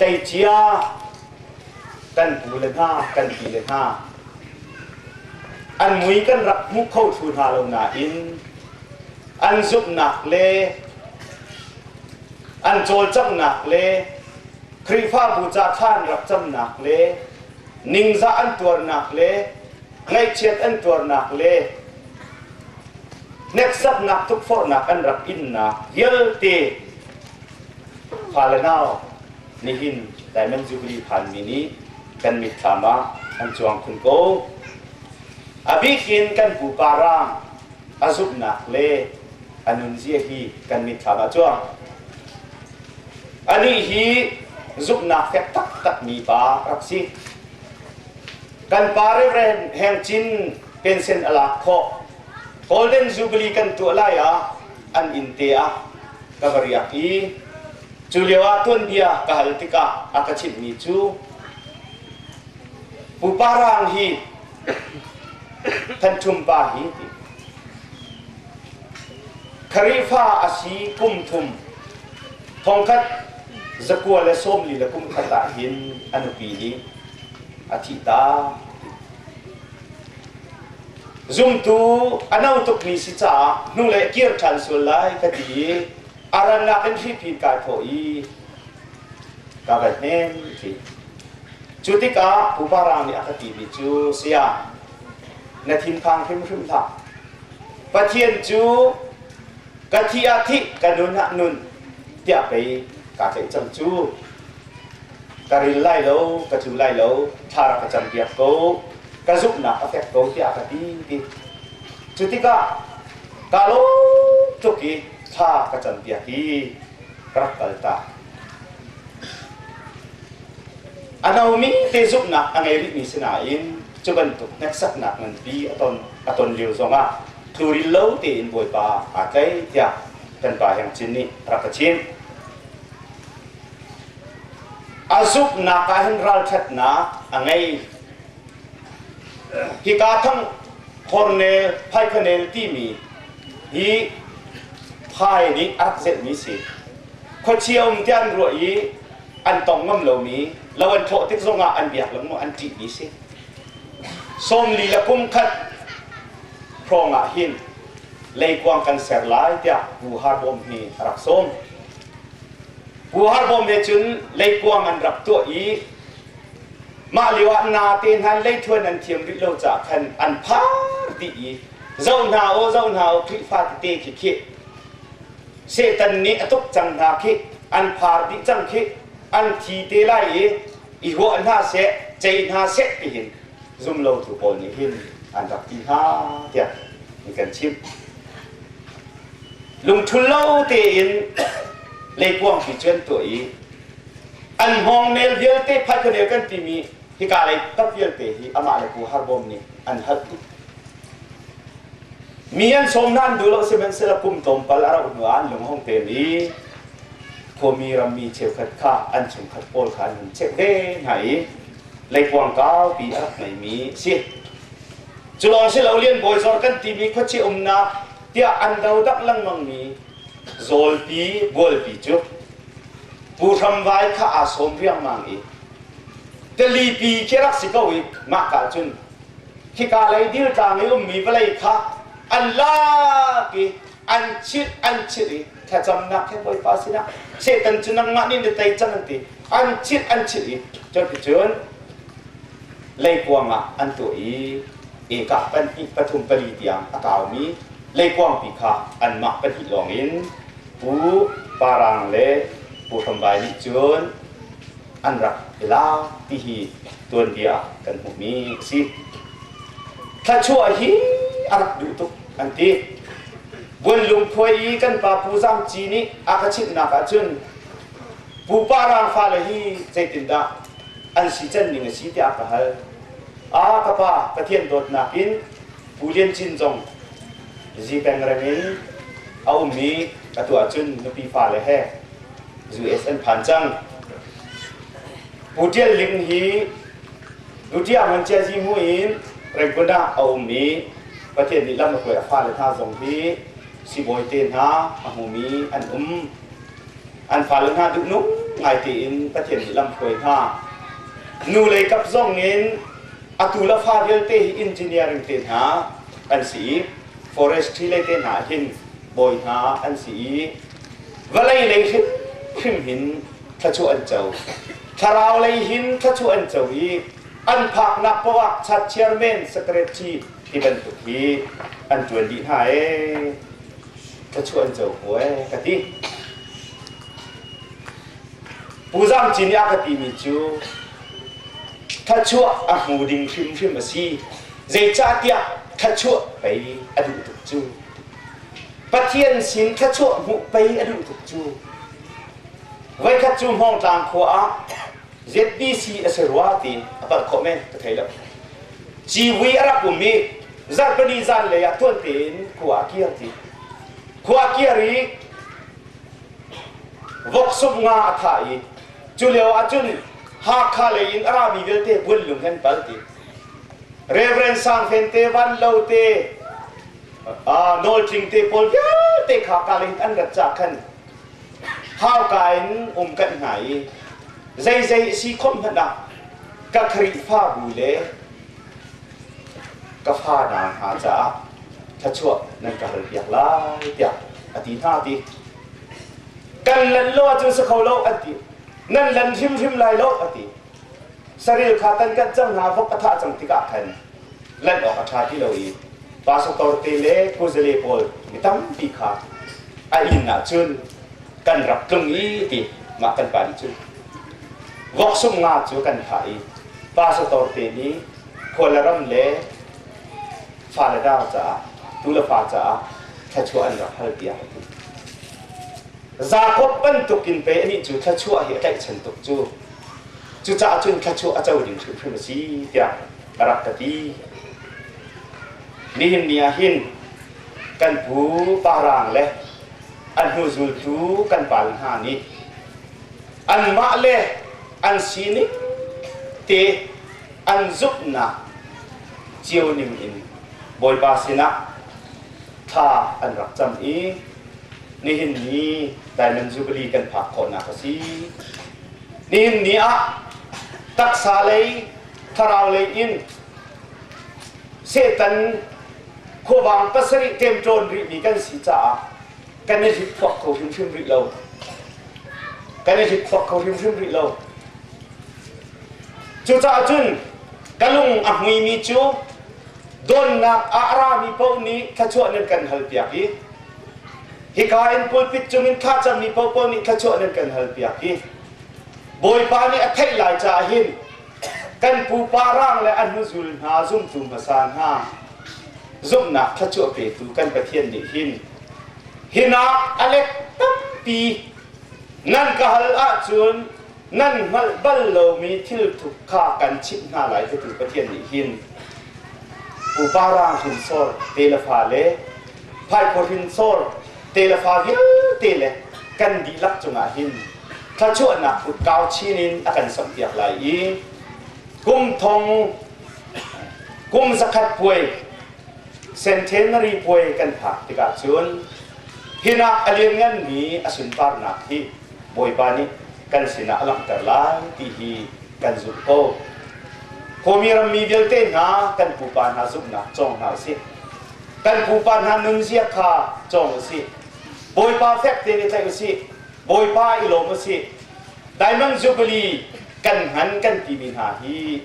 Tleicia kan pu le hna, kan pi le hna an mui kan rak hmu kho thlu hna lo nain an zumhnak le an cawlcanghnak le Khrihfabu ca thla an rak camnak le ningzah an tuarnak le ngaihchiat an tuarnak le hneksaknak tukforhnak an rak innak vialte fale nau nihin Diamond Jubilee phanmi nih kan mitthlam ah an cuang khun ko. A bikin kan pupa raang a zumhnak le a nunzia hi kan mitthlam ah cuang. Anih hi zumhnak fek taktakmi pa rak si. Kan pa Reverend Heng Cin pension a lak khawh. Golden Jubilee kan tuah lai ah an inn te ah ka va riak i cu lio ah tuanbia ka hal tikah a ka chimhmi cu pupa raang hi Thanthum pa hi ti Khrihfa a si kum thum thongkhat zakua le sawmli le kum khat ah hin a nupi nih a thih ta. Zumtu a no tukmi si caah hnulei kir ṭhan sual lai ka ti i a rannak in hriphi kai thawh i ka va hnem ti. Cu tikah pupa rang nih a ka timi cu saya na thinphang hrimhrim hlah. Pathian cu ka thih ah thih ka nun ah nun tiah pei kaa tlaih cang cu. Ka ril lai lo, ka tlu lai lo, thla rak ka campiak ko, ka zumhnak a fek ko tiah ka ti ti. Cu tikah kaa lawm tuk i thla ka campiak i ka rak kal ta. A nomi te zumhnak a ngei rihmi si nain cu bantuk hneksaknak nganpi a ton a ton lio zongah tluril lo tein Bawipa aa tlaih tiah kan pa Heng Cin nih a rak ka chimh. A zumhnak ah hin ralṭhatnak a ngei. Hika thang Cornel Phaikhanel timi hi phai nih a rak zelhmi si. Khuachia um tiah an ruah i an tong ngam lomi, lo an thlawh tik zongah an biak lengmang an ṭihmi si. 40 le kum khat hrawng ah hin leikuang kan ser lai tiah Pu Har Bawm hi a rak sawm. Pu Har Bawm he cun leikuang an rak tuah i mah lio ah nate hna leithuan an thiam rih lo caah khan an phar dih i zoh hna aw zoh hna aw Khrihfa tete khi khi Satan nih a tuk cang hna khi an phar dih cang khi an thi te lai i i huah hna seh cei hna seh tihin zumlotu pawl nih hin an rak ti hna tiah an kan chimh. Lungthul lo tein leikuangpi cu an tuah i an hngawng vialte phaikhanel kan timi hika lei kap vialte hi amah le Pu Har Bawm nih an halh dih. Mi an sawm hna an duh lo sihmanhsehlaw kum tlawmpal a rauh hnu ah an lung a hung pem i khuami rammi cheukhat kha an chungkhat pawl kha an hun chek ve hna i leikuang kaupi a rak ngeimi a si. Cu lawng si lo Lian Bawi Zawr kan timi khuachia umnak tiah an dodangh lengmangmi Zawlpi Bualpi cu Pu Hram Vai kha aa sawm riangmang i Talipi khi rak si ko i mah ka cun khika lei diltlang i ummi vawlei kha an lak i an chilh an chilh i thlacamnak he Bawipa sinah Satan cu nangmah nih na tei cang an ti an chilh an chilh i cuticun leikuang ah an tuah i ekah pahnih pathum pali tiang a kaumi leikuangpi kha anmah pahnih lawngin Pu Parang le Pu Hrambai nih cun an rak i lak ti hi tuanbia ah kan hmuhmi a si. Thlachuah hi a rak duh tuk an ti. Buanlung khuai i kan pa Pu Zam Ci nih a ka chimhnak ahcun Pu Parang fale hi zeitindah an si can ning a si tiah a ka hal. A ka pa Pathian dawtnak in Pu Lian Cin zong Zipeng reng in a ummi atu ahcun nupi fale he US an phan cang. Pu Tial Ling hi Dutia Man Chia Zi mu in Rangoon ah a um i Pathian nih lam a hruai a fale hna zong hi sibawi te hna a hmumi an um. An fale hna duhnung ngai tein Pathian nih lam hruai hna. Nu lei kap zong in atu le fa vialte hi engineering te hna an si i forestry lei te hna hin bawi hna an si i vawlei lei hrimhrim hin thluachuah an co. Thlarau lei hin thluachuah an co i an phaknak poah ah chat chairman secretary ti bantuk hi an ṭuan dih hna ee. Thluachuah an co ko ee ka ti. Pu Zam Cin nih a ka timi cu thluachuah a hmu ding hrimhrim a si. Zeicahtiah thluachuah pei a duh tuk cu. Pathian sin thluachuah hmuh pei a duh tuk cu. Voikhat cu Hmawngtlang khua ah ZBC a si rua ti a palh khawh men ka thei lo. Civui a rak um i zarhpini zanlei ah tuan tein khua a kir ti. Khua a kir i vok sum nga a thah i cu lio ah cun Hakha lei in a rami vialte buanlung he an pal ti. Reverend Sang Fen te, Van Lo te, Nawl Tling te pawl vialte kha ka lei an rat ca khan hauka in um kan hna i zeizei si khom hmanh ah ka Khrihfabu le ka fa hna hna caah thluachuah nan ka halpiak lai tiah a ti hna ti. Kan lan lo ahcun si kho lo an ti. Nan lan hrimhrim lai lo a ti. Saril kha tan kan cang hna vok a thah cang tikah khan lanh awk a ṭha ti lo i pastor te le kuzale pawl mi tampi kha a inn ah cun kan rak tlung i ti mah kan pa nih cun vok sum nga cu kan thah i pastor te nih khual le ram le fa le dau caah tu le fa caah thluachuah an rak hal tiah a ti. Jakob bantuk in pei anih cu thluachuah hi a tlaihchan tuk cu. Cucaah cun thluachuah a co ding hrimhrim a si tiah a rak ka ti. Nihin ni ah hin kan pu parang le an hnuzultu kan pal hna nih anmah le an sining te an zumhnak cio ning in Bawipa sinah thla an rak cam i nihin ni Diamond Jubilee kan phak khawhnak a si. Nihin ni ah taksa lei, thlarau lei in Satan khuavang pasarih ṭemṭawn rihmi kan si caah kan i hliphuak kho hrimhrim rih lo. Kan i hliphuak kho hrimhrim rih lo. Cucaah cun ka lung a hmuimi cu donnak ah a rami paoh nih thluachuah nan kan halpiak i hika in pulpit cungin thlacammi paohpaoh nih thluachuah nan kan halpiak i Bawipa nih a theih lai caah hin kan pupa rang le a hnuzul hna zumtu hmasa hna zumhnak thluachuah petu kan Pathian nih hin hinak a let tampi nan ka hal ahcun nan hngalh bal lomi thilthup kha kan chimh hna lai titu Pathian nih hin pupa rang hrinsor te le fa le phaikhaw hrinsor te le fa vialte le kan dihlak cungah hin thluachuahnak kut kau chin in a kan samhpiak lai i kum thong kum zakhat puai centenary puai kan phak tikah cun hinak a liannganmi a sunparnak hi Bawipa nih kan sinah a langhter lai ti hi kan zumh ko. Khuami rammi vialte hna kan pupa hna zumhnak cawng hna usih. Kan pupa hna nunzia kha cawng usih. Bawipa fek tein i tlaih usih. Bawipa i lawm usih. Diamond Jubilee kan hman kan timi hna hi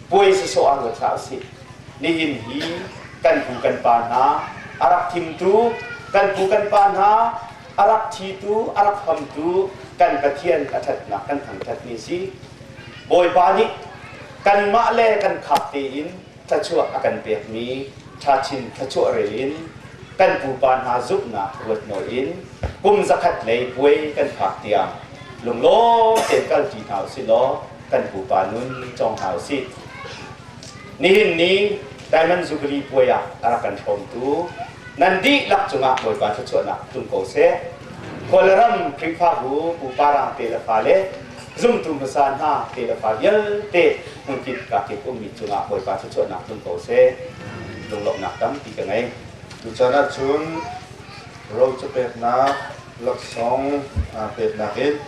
puai sawsawh ah ruat hlah usih. Nihin hi kan pu kan pa hna a rak thimtu kan pu kan pa hna a rak thitu a rak hamtu kan Pathian a ṭhatnak kan thangṭhatmi si. Bawipa nih kanmah le kan khap tein thluachuah a kan pekmi ṭhachin thluachuah rel in kan pupa hna zumhnak ruat nawl in kum zakhat lei puai kan phak tiang lunglawm tein kalṭi hna usih law kan pupa nun cawng hna usih. Nihin ni Diamond Jubilee puai ah a rak kan hrawmtu nan dihlak cungah Bawipa thluachuahnak tlung ko seh. Khualram Khrihfabu pupa rang te le fale zumtu hmasa hna te le fa vialte hmunkip kakip ummi cungah Bawipa thluachuahnak tlung ko seh. Lunglawmhnak tampi ka ngei. Tuchan ahcun ro cu peknak. Laksawng peknak in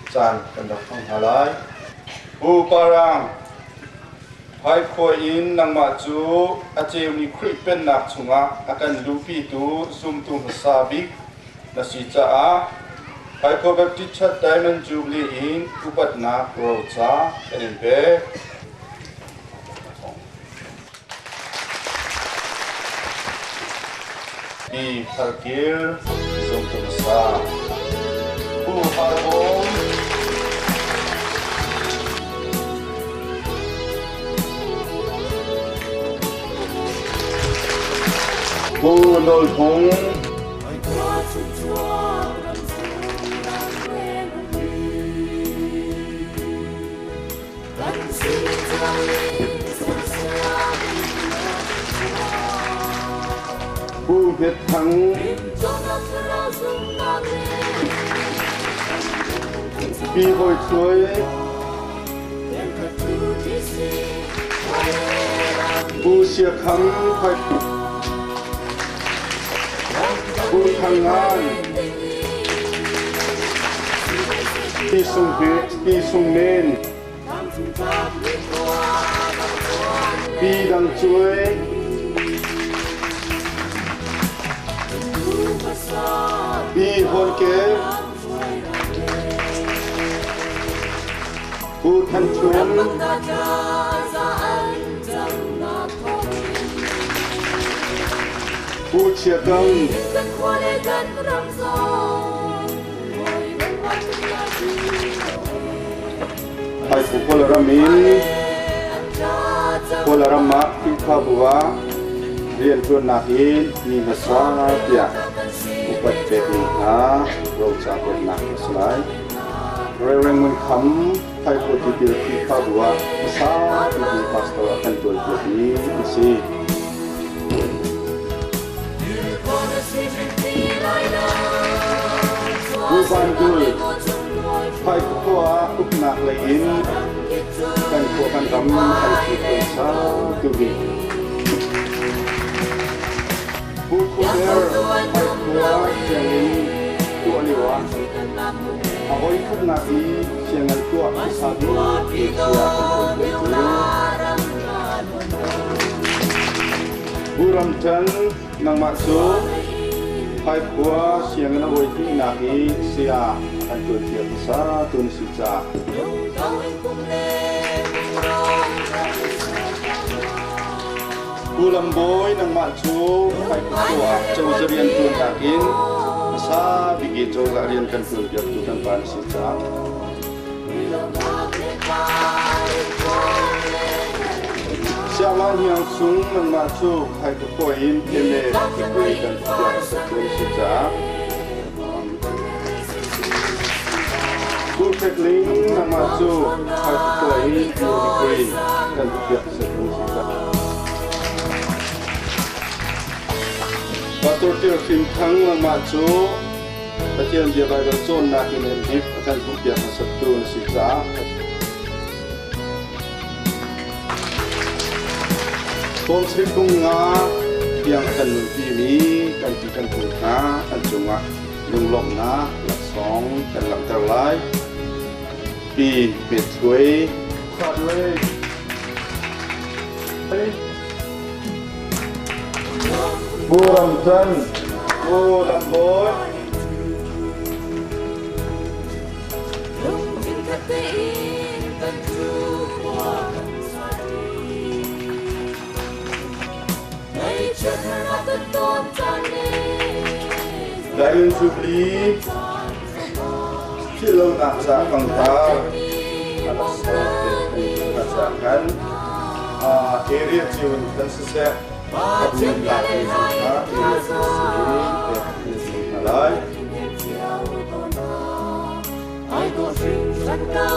caan kan rak hmang hna lai. Pu Parang, Phaikhuai in nangmah cu a ceumi Khrih Pennak chungah a kan luhpitu zumtu hmasa bik na si caah Phaikhuai Baptist Church Diamond Jubilee in upatnak roca kan in pek. Pi Tharkir zumtu hmasa Pu Har Bawm Pu Nawl Hmung Pu Hmet Thang Pi Hoi Chuai Pu Sia Kham Pu Thang Ngan Pi Sung Pi Sung Men Pi Dang Cuai Pi Hon Ke Pu Than Chum Pu Chia Kang Haiku Kawlram in Kawlram ah Khrihfabu ah rianṭuannak in mi hmasa tiah upat pekmi hna roca peknak a si lai. Reverend Ngun Kham Haiku Tipil Khrihfabu ah hmasa bik pastor a kan ṭuanpiakmi an si. Pu Van Dul, Phaikua uknak lei in kan khua kan ram kan thil sa tu bik. Pu Khuder, Phaikua sianginn tuah lio ah a voi khatnak i sianginn tuah hmasa bik sia kan tuan Pu Ram Chan, nangmah cu Phaikua sianginn a voi hnihnak i saya an ṭuanpiak hmasa tu na si caah. Pu Lam Bawi, nangmah cu Phaikua ah cozah rian ṭuannak in hmasa bik i cozah rian kan ṭuanpiaktu kan pa na si caah. Siangma hniang sung nangmah cu Phaikua in MA degree kan piak tu si caah Pu Hrek Ling nangmah cu Phaikua in BA degree kan piak tu si caah Pastor Tir Hrim Thang nangmah cu Pathian bia Baibal cawnnak in MDiv a kan hmuhpiak hmasattu na si caah Sawmsarih kum nga tiang a kan nunpimi kan ti kan pu hna an cungah lunglawmhnak laksawng kan langhter lai. Pi Hmet Thluai Pu Ram Chan, Pu Lam Bawi. Diamond Jubilee philhlonak ca pangpar a laksawng pek kan caah khan area cio in kan siseh kan lak mi zong kha area cio in pek kan si hna lai. Ai ko hringhran ko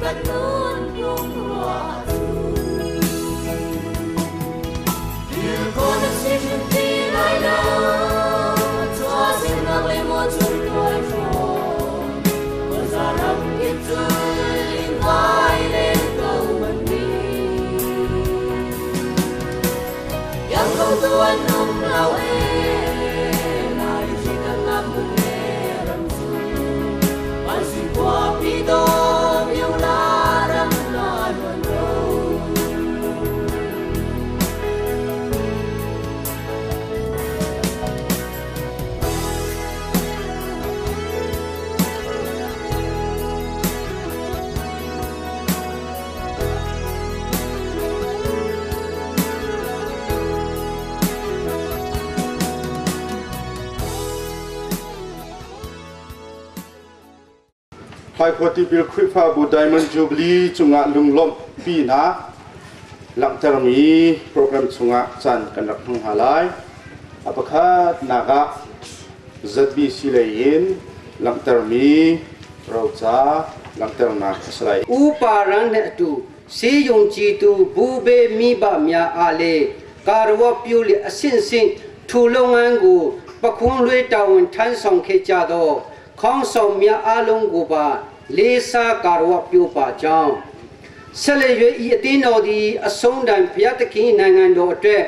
kan nun lung rua cu Dir ko na si hrim ti lai lo Chua sin nak le mo chung tuai hrawn Ko za ram kip cu in vai len ko man ni Yang ko tu an um lo e Lai chi kan ngap mu le ram. Hmaikhua Tipil Khrihfabu Diamond Jubilee cungah lunglawmh pinak langhtermi program chungah caan kan rak hmang hna lai. A pakhatnak ah ZBC lei in langhtermi roca langhternak a si lai. Upa rang ne atu si yung chi tu bu be mi ba mya a le karwa pyu le asin sin thu lo ngan gu pakhung lui taung than song khe cha do ခေါင်းဆောင်များအားလုံးကိုပါလေးစားကာရဝပြုပါကြောင်းဆက်လက်၍ဤအသင်းတော်သည်အဆုံးတိုင်ဘုရားသခင်နိုင်ငံတော်အတွက်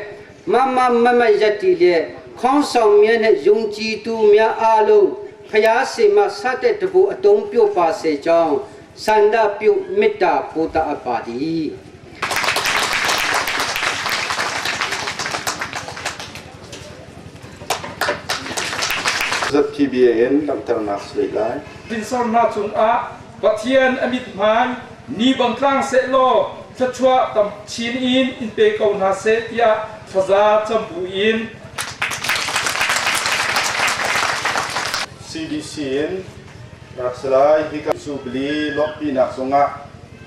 မမမမယက်တည်လျက်ခေါင်းဆောင်များနှင့်ယုံကြည်သူများအားလုံးဖျားစေမှစတဲ့တဘူအတုံးပြုတ်ပါစေကြောင်းစန္ဒပြုမေတ္တာပို့တအပ်ပါသည် ZPBA in langhternak si lai. Hrinsornak cungah Pathian a mithmai ni bang tlang sehlaw thluachuah tam chin in in pe ko hna seh tiah thlaza cam bu in CDC in rak si lai. Hika Jubilee lawmhpinak zongah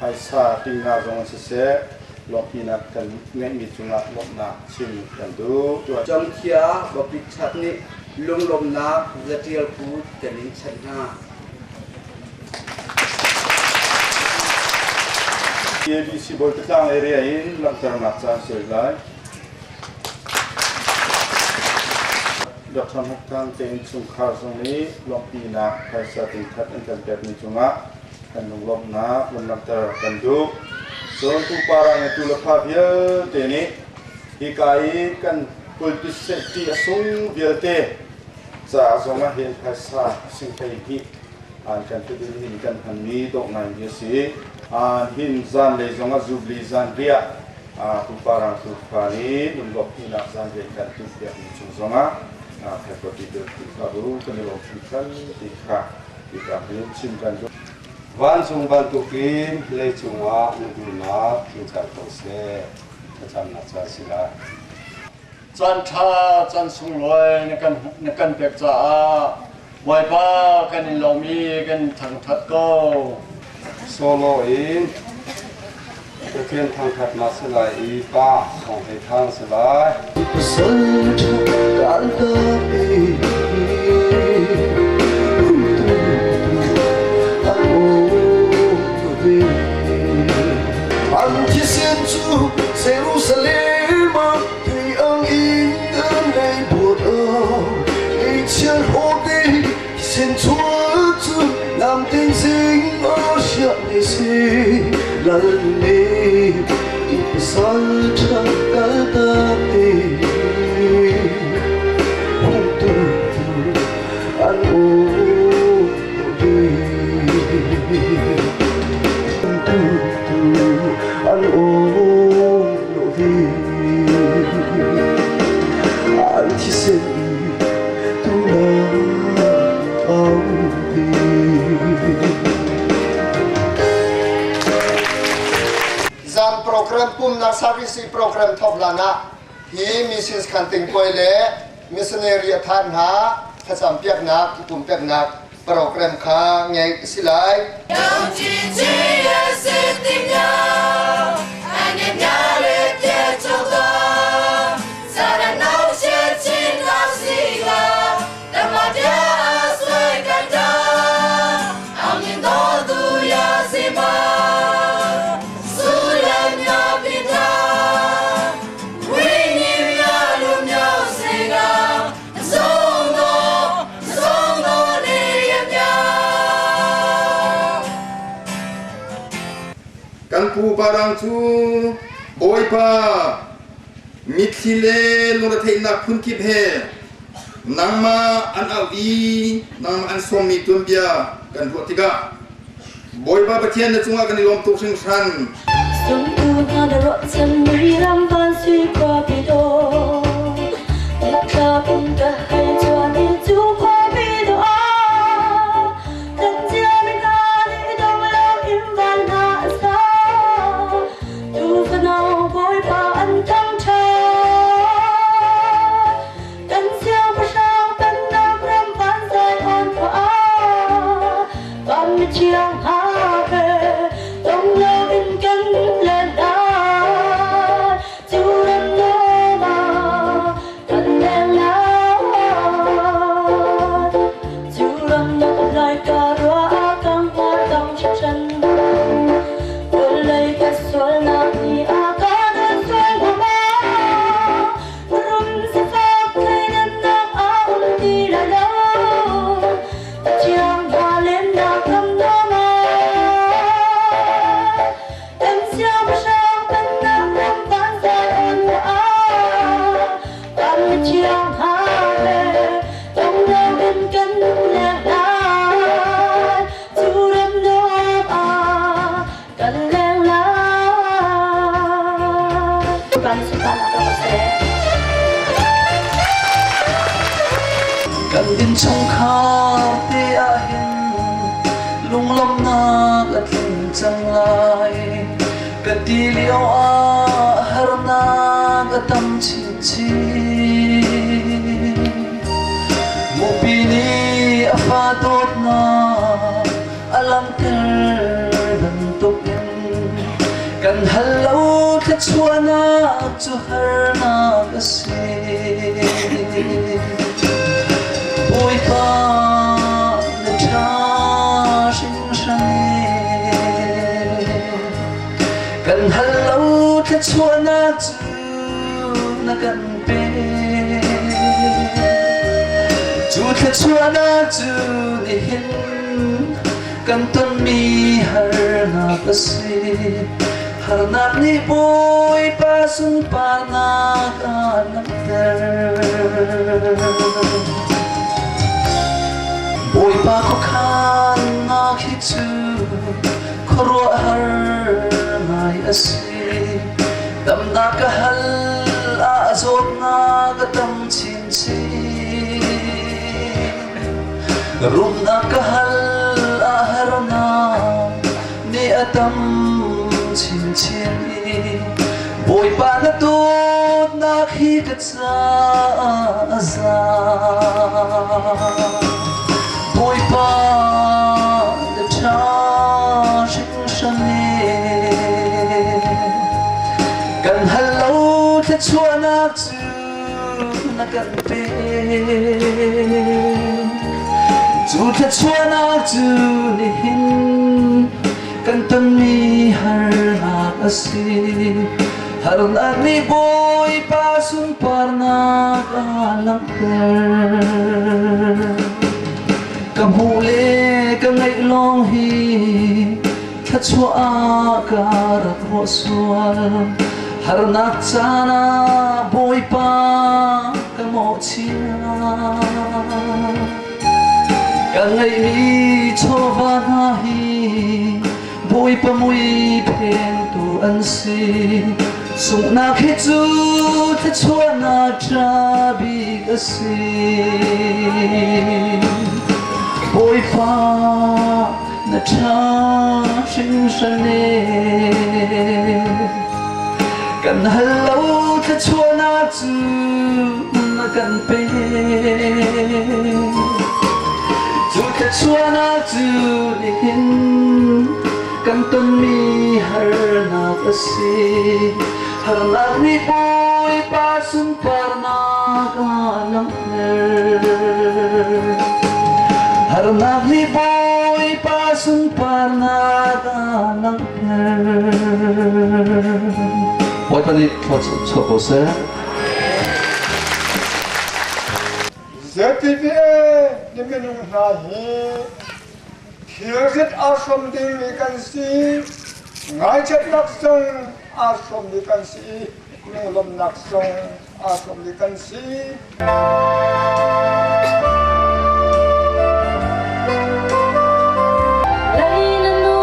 phaisa tinga zong siseh lawmhpinak kan ngeihmi cungah lawmhnak chim kan duh. Congthia Bapit Chat nih lunglawmhnak zatial put kan in chanh hna. ABC Bawitlang area in langhternak caan soi lai. Dr. Hok Thang te innchungkhar zong nih lawmhpinak phaisa tingkhat an kan pekmi cungah kan lunglawmhnak vun langhter kan duh. Cun pupa rang ngeitu le fa vialte nih hika i kan pulpit sehṭi a sung vialte caah zongah hin phaisa sing 12 an kan tudin hin kan hmanmi dawh ngaimi a si. Hin zanlei zongah Jubilee zanriah pupa rang tufa nih lunglawmhpinak zanriah kan timhpiakmi chung zongah Faculty Khrihfabu kan i lawm hringhran ti kha hika hin chim kan duh. Vancung bantukin leicung ah na duhnak tling ko seh. Thlacamnak ca si lai. Caan ṭha, caan sunglawi na kan pek caah Bawipa kan in lawm i kan thangṭhat ko. Solo in Pathian thangṭhatnak si lai i Pa thawng hlei thang si lai. Pasal ṭha kal ta An thisen cu Jerusalem ah tui ang in an lei buat ei chiar hote thisen chuah cu lam ting zing a siah ne si lal ne i pasal ṭha kal ta te hung tu an um tu an um lo vi an thisen tu na au vi. Zan program pumnak service program thok hlan ah hi missions khan tingpuai le missionary a than hna thlacam piaknak i pumpeknak program kha ngeih a si lai. Kan pupa rang cu Bawipa mitthli le lungretheihnak phunkip he nangmah an auh i nangmah an sawmmi tuanbia kan ruah tikah. Bawipa Pathian na cungah kan i lawm tuk hringhran. Sungtu hna na ruahchan mi ram van sui khuapi dawh. Mitthla in ka hei chuan i cu khuapi dawh ah kan cia mi hna nih dong lo in van hna a sa. Tuufano Bawipa an thangṭhat. Kan siangpahrang pennak ram van Zion khua ah van mithiang hna he dong loin kan len lai. Cu ram nuam ah kan leng lai. Cu ram nuam lai ka ruah ah kan hmar dang ṭhan. Vawlei ka sualnak nih a ka nawn sual hnga maw? Rum sifak thleidannak a um ti lai lo. Pathian hna lennak ram nuam ah kan siangpahrang pennak ram van Zion khua ah kan mithiang hna he dong loin kan leng lai. Cu ram nuam ah kan leng lai. Kan sultan ah ka seh. Kan innchungkhar te ah hin lunglawmhnak a tling cang lai. Ka ti lio ah harnak a tam chinchin. Mupi nih a fa dawtnak a langhter bantukin kan hal lo thluachuahnak cu harnak a si. Bawipa na ṭha hringhran i kan hal lo thluachuahnak cu na kan pek. Cu thluachuahnak cu nihin kan tonmi harnak a si. Harnak nih Bawipa sunparnak a langhter. Bawipa khuakhannak hi cu khuaruahhar ngai a si. Damnak ka hal ah zawtnak a tam chinchin. Rumnak ka hal ah harnak nih a tam chinchin i Bawipa na dawtnak hi ka caah a za. Bawipa na ṭha hringhran e. Kan hal lo thluachuahnak cu na kan pek. Cu thluachuahnak cu nihin kan tonmi harnak a si. Harnak nih Bawipa sunparnak a langhter. Ka hmuh le ka ngaih lawng hi thluachuah ah ka rak ruah sual. Harnak caan ah Bawipa ka mawhchiat. Ka ngeihmi chawva hna hi Bawipa mui phengtu an si. Sunghnak hi cu thluachuahnak ṭha bik a si. Bawipa na ṭha hringhran e. Kan hal lo thluachuahnak cu na kan pek. Cu thluachuahnak cu nihin kan tonmi harnak a si. Harnak nih Bawipa sunparnak a langhter. Harnak nih Bawipa sunparnak a langhter. Bawipa nih thluachuah ko seh. ZTPA ni minung hna hi thilrit aa hrawm dingmi kan si, ngaihchiatnak zong aa hrawmmi kan si i lunglawmhnak zong aa hrawmmi kan si. Lei na nu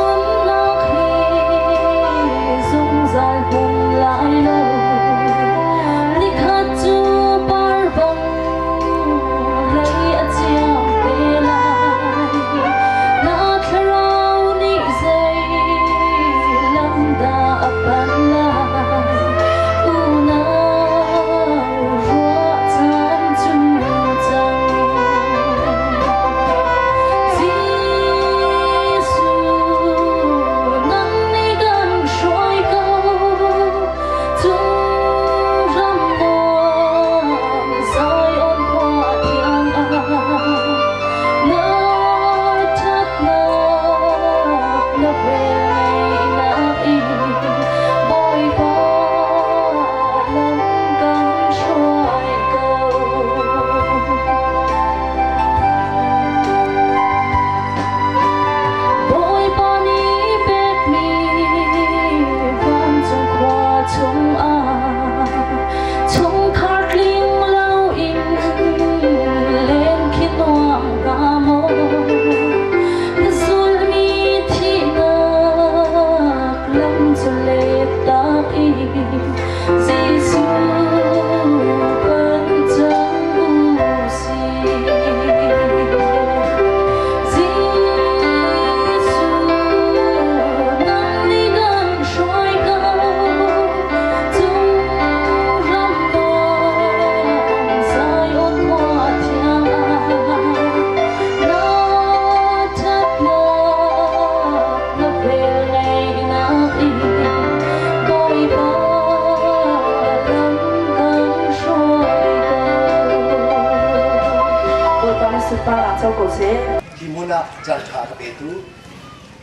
hmun ah caan ṭha a ka petu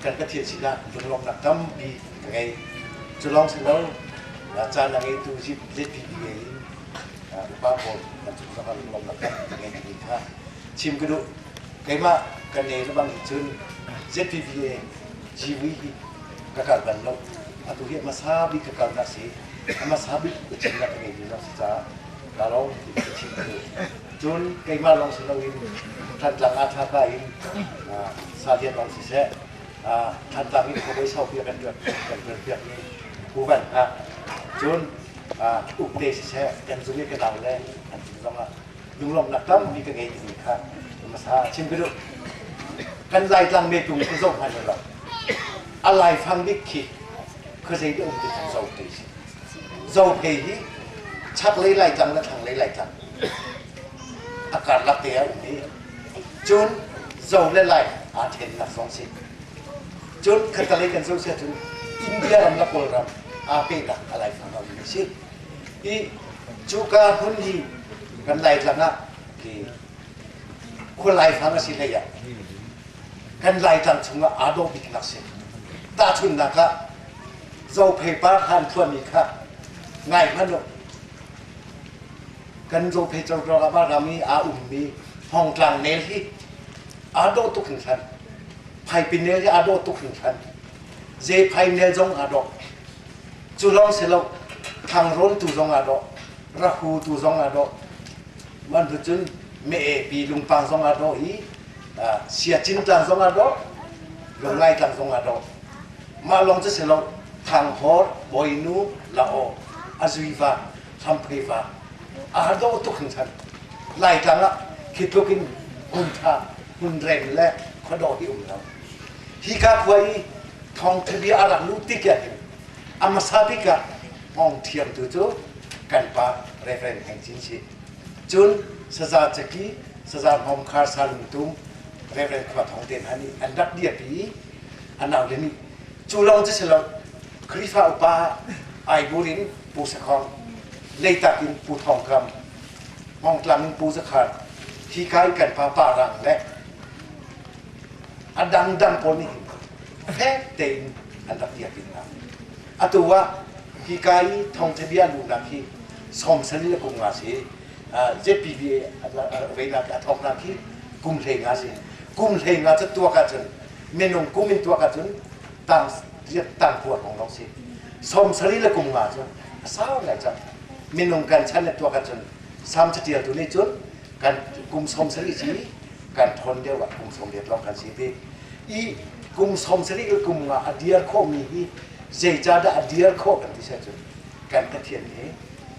kan Pathian sinah lunglawmhnak tampi ka ngei. Cu lawng si lo, caan a ngeitu ZPBA in upa pawl kan cung zongah lunglawmhnak tampi ka ngei timi kha chim ka duh. Keimah ka ne le bang cun ZPBA GV hi ka kal bal lo. Atu hi a hmasa bik ka kalnak si. A hmasa bik ka chimnak ka ngeimi zong si caah ka lawm ti ka chim ka duh. Cun keimah lawng si loin Thantlang ah tha in Salian lawng siseh Thantlang in khuabawi saupi a kan tuan kan tuan piak mi Pu Van Hngak cun Ukte siseh kan zung i ka nau le an cung zongah lunglawmhnak tampi ka ngei timi kha hmasa chim ka duh. Kan Laitlang metung khi zoh hmanh ulaw a laifang bik khi khuazei dah um ti cu Zophei si. Zophei hi chaklei Laitlang le thlanglei Laitlang a karlak te ah um i cun Zo le Lai aa ṭhennak zong si. Cun khattalei kan zoh si ahcun India ram le Kawlram aa pehnak a laifang a um si. I cuka hmun hi kan Laitlang ah khi khua laifang a si hlei ah kan Laitlang chungah aa dawh biknak si. Tahchunhnak ah Zophei par han thuami kha ngai hmanh u. Kan Zophei cawlcawng ah ram i aa ummi Hmawngtlang nel hi aa dawh tuk hringhran. Phaipin nel hi aa dawh tuk hringhran. Zephai nel zong aa dawh. Cu lawng si lo, Thangrawn tu zong aa dawh. Rahu tu zong aa dawh. Man tu cun Me'e pi lungpang zong aa dawh i Siacin tlang zong aa dawh. Lunglai tlang zong aa dawh. Mah lawng cu si lo, Thanghawr, Bawinu, La'aw, Azuiva, Hrampheiva, aa dawh tuk hringhran. Laitlang ah khi tluk in hmun ṭha, hmun rem le khuadawh hi um lo. Hika khua i thawngṭha bia a rak luh tik ah hin a hmasa bik ah hngawng ṭhiamtu cu kan pa Reverend Heng Cin si. Cun saza caki, saza hmawmkhar salungtum, Reverend Khua Thawng te hna nih an rak dirpi i a naule nih cu lawng cu si lo Khrihfa upa Aibur in Pu Sakhong, Leitak in Pu Thawng Kam, Hmawngtlang in Pu Zakhar, hika i kan pa Parang le a dangdang pawl nih hin fek tein an rak dirpi hna. Atu ah hika i thawngṭha bia luhnak hi 90 le kum nga si. ZPBA veinak a thawknak hi kum 15 si. Kum 15 cu tuak ahcun minung kum in tuak ahcun tang riat tang kua hrawng lawng si. 70 le kum nga cu a sau ngai cang. Minung kan chan le tuak ahcun Sam catialtu nih cun kan kum 70 si kan ṭhawn deuh ah kum 80 lawng kan si ti. I kum 70 le kum nga a dir khawhmi hi zeicahdah a dir khawh kan ti seh cun kan Pathian he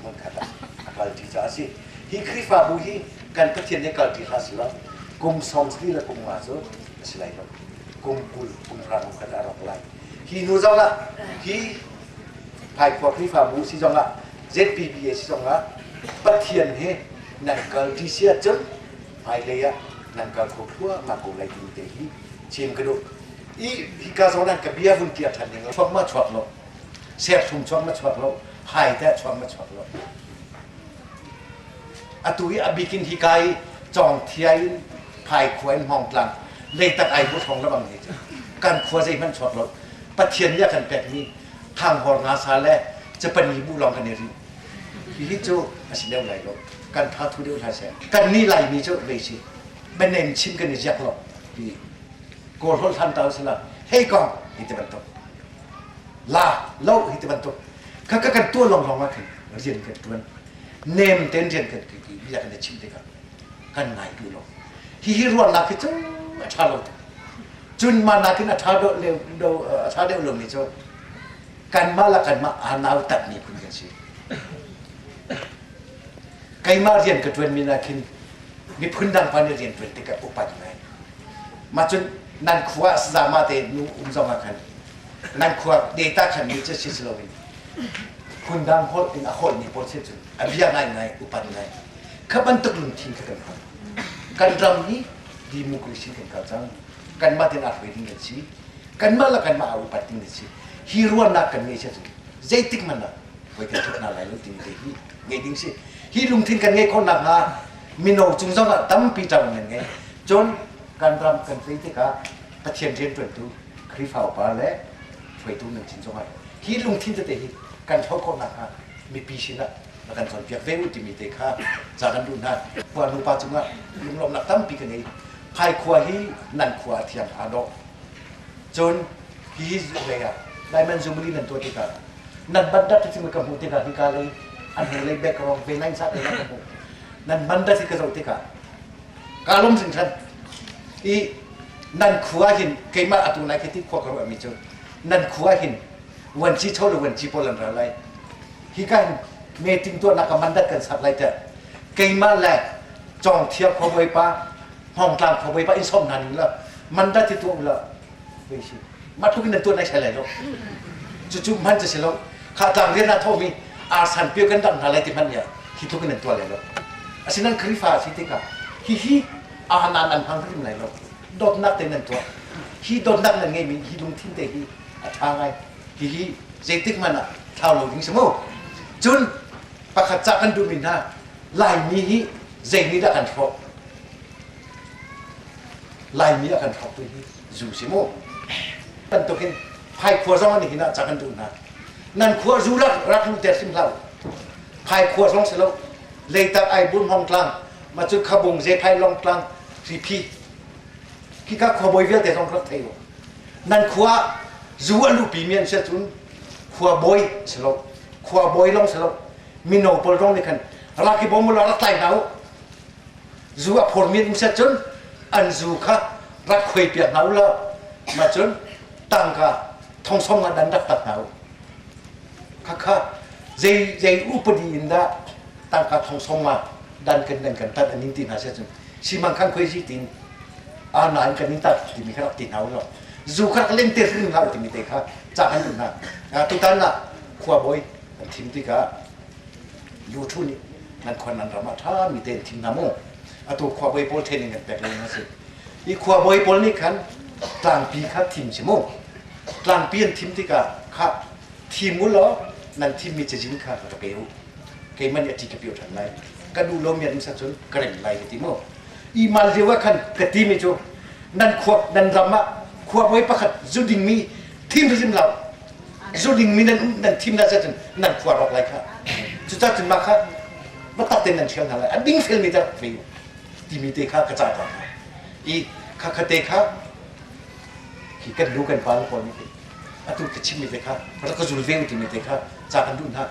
hmunkhat ah a kalṭi caah a si. Hi Khrihfabu hi kan Pathian he kalṭi hlah selaw kum 70 le kum nga cu a si lai lo. Kum 20, kum 20 hnu khat ah a rawk lai. Hi hnu zongah hi Phaikhuah Khrihfabu si zongah ZPBA si zongah Pathian he nan kalṭi si ahcun hmailei ah nan kal kho thluahmah ko lai timi te hi chim ka duh. I hika zawn ah ka bia vun kir ṭhan ding chuak ma chuak lo serthlum chuak ma chuak lo hai teh chuak ma chuak lo atu hi a bikin hika i cawng thia in phaikhua in hmawngtlang leitak ai bu thong lebang ni cu kan khua zeihmanh chuak lo pathian nih a kan pekmi thanghor nga sa le Japan bu lawng kan i rih hihi cu a si deuh lai lo kan tha thu deuh hlah seh kan nih laimi cu vei si bianem chim kan i ziak lo ti kawl holh hlan ta sila hei kong hi ti bantuk la lo hi ti bantuk kha ka kan tuah long long ah khin rian kan tuan nem ten rian kan ti bia kan i chim tikah kan ngai duh lo hihi ruahnak hi cu a ṭha lo cun mah nakin a ṭha deuh do a ṭha deuh lomi cu kanmah le kanmah aa nautat mi phun kan si keimah rian ka ṭuan mi nakhin miphun dang pa nih rian ṭuan tikah upat ngai mah cun nan khua sazama te nu um zong ah khan nan khua data khan mi cu si si loin phundang holh in a holh mi pawl si cun a bia ngai ngai upat ngai kha bantuk lungthin kha kan hmang kan ram hi democracy kan kal cang kanmah ten aa hruai ding kan si kanmah le kanmah aa upat ding kan si hi ruahnak kan ngei si cun zeitik hmanh ah voi kan thut hna lai lo timi te hi ngei ding si hi lungthin kan ngei khawh nak hnga mino cung zong ah tampi ṭang nan ngei cun. Kan ram kan tlei tikah Pathian rianṭuantu Khrihfa upa le hruaitu nan cin zongah hi lungthin tete hi kan hloh khawh nakhnga mipi sinah na kan cawnpiak ve u timi te kha ca kan duh hna. Khua nupa cungah lunglawmhnak tampi ka ngei. Phaikhua hi nan khua a thiang aa dawh. Cun hihi lei ah Laiman Zumuli nan tuah tikah nan bandat hi ka hmuh tikah hika lei an hnulei background ve nai sa te ka hmuh. Nan bandat hi ka zoh tikah ka lung hringhran. I nan khua hin keimah atu nai khi ti khua ka ruahmi cu nan khua hin vuanci cho le vuanci pawl an ra lai. Hika hin meeting tuahnak ah mandat kan sak lai tiah keimah le Cawngthia khuabawipa Hmawngtlang khuabawipa in sawm hna ning la mandat hi tuah u la vei si mah tluk in nan tuah nai sai lai lo. Cucu hman cu si lo. Kha tlang rian ah thawhmi arsan pio kan dangh hna lai ti hmanh nih hi tluk in nan tuah lai lo. Asinain Khrihfa si tikah hihi aanan an hmang hrim lai lo. Dawtnak te nan tuah. Hi dawtnak nan ngeimi hi lungthin te hi a ṭha ngai. Hihi zeitik hmanh ah thlau lo ding si mu. Cun pakhat ca kan duhmi hna Laimi hi zei nih dah kan hrawh? Laimi a kan hrawktu hi zu si mu. Bantukin phaikhua zong an hin ah ca kan duh hna. Nan khua zu rak rak luh ter hrim hlah u. Phaikhua zong si lo. Leitak Aibun Hmawngtlang, ma cu Khabung Zephai Longtlang, Riphi. Khika khuabawi vialte zong rak thei u. Nan khua zu a luhpi mi an si ahcun khuabawi si lo. Khuabawi lawng si lo. Mino pawl zong nih khan rak i bawm u law rak tlai hna u. Zu a phormi an um si ahcun an zu kha rak khuai piak hna u law mah cun tangka thongsong ah dan rak tak hna u. Khakha zei zei upadi in dah tangka thongsong ah dan kan dan kan tat an in ti hna si ahcun simang khan khuai zi tin a nain kan in tat timi kha rak ti hna u law zu kha rak len te hrim hlah u timi te kha ca kan duh hna. Tutan ah khuabawi an thim tikah Luthu nih nan khua nan ram ah ṭhami tein thim hna mu. Atu khuabawi pawl training kan pek lengmang a si. Hi khuabawi pawl nih khan tlangpi kha thim si mu. Tlangpi an thim tikah kha thim u law nan thimmi cazin kha ka pe u. Keimah nih a ṭi ka pio ṭhan lai. Ka duh lomi an um cun ka rem lai ka ti mu. I mal lio ah khan ka timi cu nan khua nan ram ah khuabawi pakhat zu dingmi thim hrim lo. Zu dingmi nan nan thim na cun nan khua rawk lai kha. Cucaah cun mah kha biatak tein nan ṭhial hna lai. A dingfelmi te rak ve u timi te kha ka cah ta hna. I kha kha te kha hi kan nu kan pa le pawl nih atu ka chimmi te kha rak ka zul ve u timi te kha ca kan duh hna.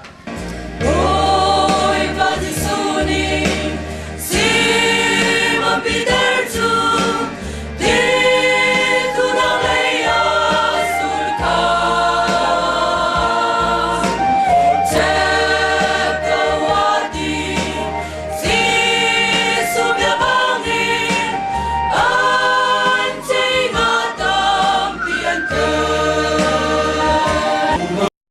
Bawipa Jesuh nih Simon Peter cu.